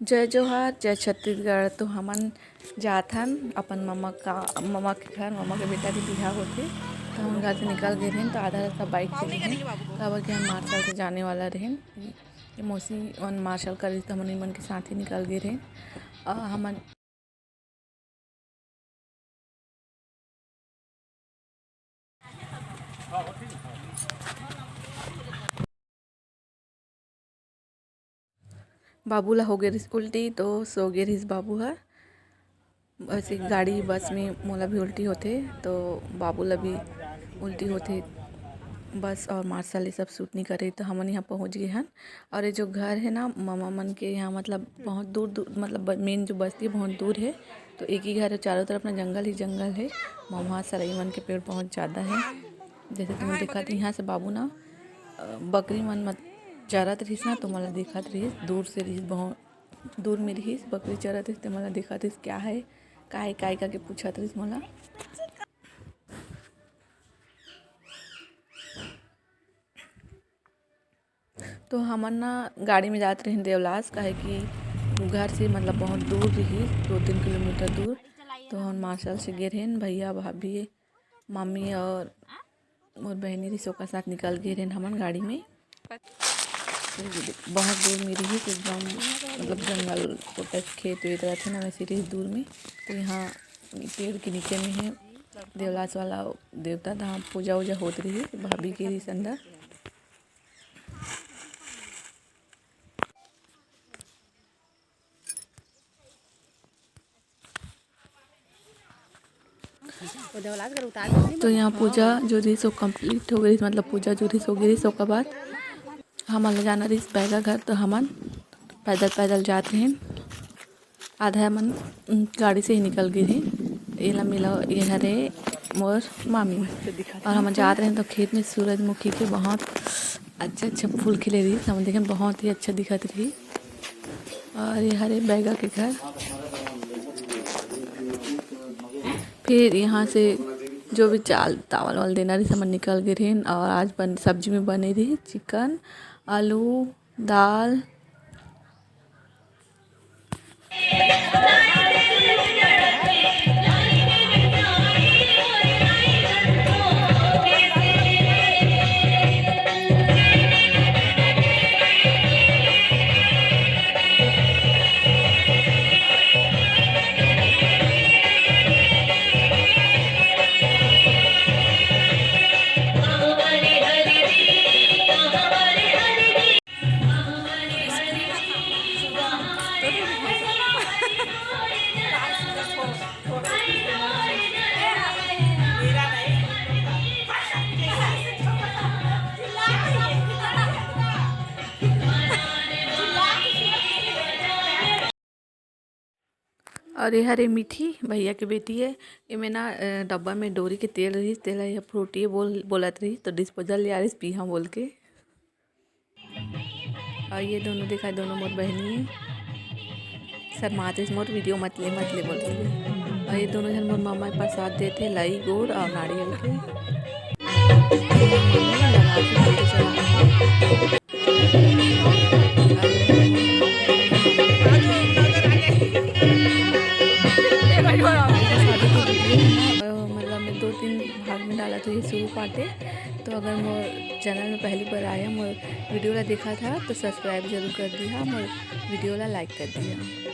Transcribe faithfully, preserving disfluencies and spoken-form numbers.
जय जोहार, जय छत्तीसगढ़। तो हमन जात हन अपन ममा का, ममा के घर, ममा के बेटा के बिहाव होथे। तो हमन घर से निकल गे रहेन, तो आधा रास्ता बाइक से गे रहेन, काबर कि हम मार्शल से जाने वाला रहेन। ये मौसी मन मार्शल करिस, तो हमन मन के साथ ही निकल गे रहेन। अ, हमन बाबू ला हो गे रिहिस उल्टी, तो सो गे रिहिस बाबू ह। ऐसे गाड़ी बस में मोला भी उल्टी होथे, तो बाबू ला भी उल्टी होथे। बस और मार्शल ये सब सूट नहीं करे, तो हमन यहाँ पहुँच गए हन। और ये जो घर है ना, ममा मन के यहाँ, मतलब, बहुत दूर दूर, मतलब, मेन जो बस्ती बहुत दूर है, तो एक ही घर है, चारों तरफ ना जंगल ही जंगल है। ममा सरई मन के पेड़ बहुत ज़्यादा है। जैसे तुमन देखत, यहाँ से बाबू ना, अ, बकरी मन मत चरत रहिस ना, तो मोला दिखत रहिस, दूर से रहिस, बहुत दूर में रहिस, बकरी चरत रहिस, ते मोला दिखत रहिस, "क्या है, का है, का है?" करके पूछत रहिस मोला। तो हमन ना गाड़ी में जात रहेन देवलास, काहे कि घर से, मतलब, बहुत दूर रहिस, दो तीन किलोमीटर दूर। तो हमन मार्शल से गे रहेन, भैया, भाभी, मम्मी और मोर बहिनी रहिस, ओकर साथ निकल गे रहेन हमन गाड़ी में। बहुत दूर में रहिस, एकदम, मतलब, जंगल कोटा के खेत वेत रहिथे ना, वैसे रहिस दूर में। तो यहाँ पेड़ के नीचे में है देवलास वाला देवता धाम, पूजा वूजा होत रहिस, भाभी के रहिस अंदर। तो यहाँ पूजा जो रहिस वो complete हो गई, मतलब, पूजा जो रहिस हो गई रहिस। ओकर बाद हमन ला जाना रहिस बैगा घर, तो हमन पैदल पैदल जात रहेन। आधा हमन, उम, गाड़ी से ही निकल गए रहे। एला मिला, ये हरे मोर मामी। और हमन जात रहेन तो खेत में सूरजमुखी के बहुत अच्छा अच्छा फूल खिले रहिस, हमन देखेन बहुत ही अच्छा दिखत रहिस। और ये हरे बैगा के घर। फिर यहाँ से जो भी चाल तावल वाल देना रहिस, हमन निकल गए रहेन। और आज बन, सब्जी में बने रहिस चिकन, आलू, दाल। और ये हरे मीठी भैया के बेटी है। एमे ना, अ, डब्बा में डोरी के तेल रहिस, तेला ये फ्रूटी बोल, बोलत रहिस, तो डिस्पोजल ले आ रहिस पीहा बोल के। और ये दोनों देखा, दोनों मोर बहिनी है। शर्मात रहिस मोर वीडियो मत ले, मत ले बोल के। और ये दोनों झन मोर मामा प्रसाद देथे, लाई, गुड़ और नारियल के। मतलब, मैं दो तीन भाग में डाला, तो ये शुरू पार्ट है। तो अगर मोर चैनल में पहली बार आया, मोर वीडियो ला देखा था, तो सब्सक्राइब जरूर कर दिहा, मोर वीडियो ला लाइक कर दिहा।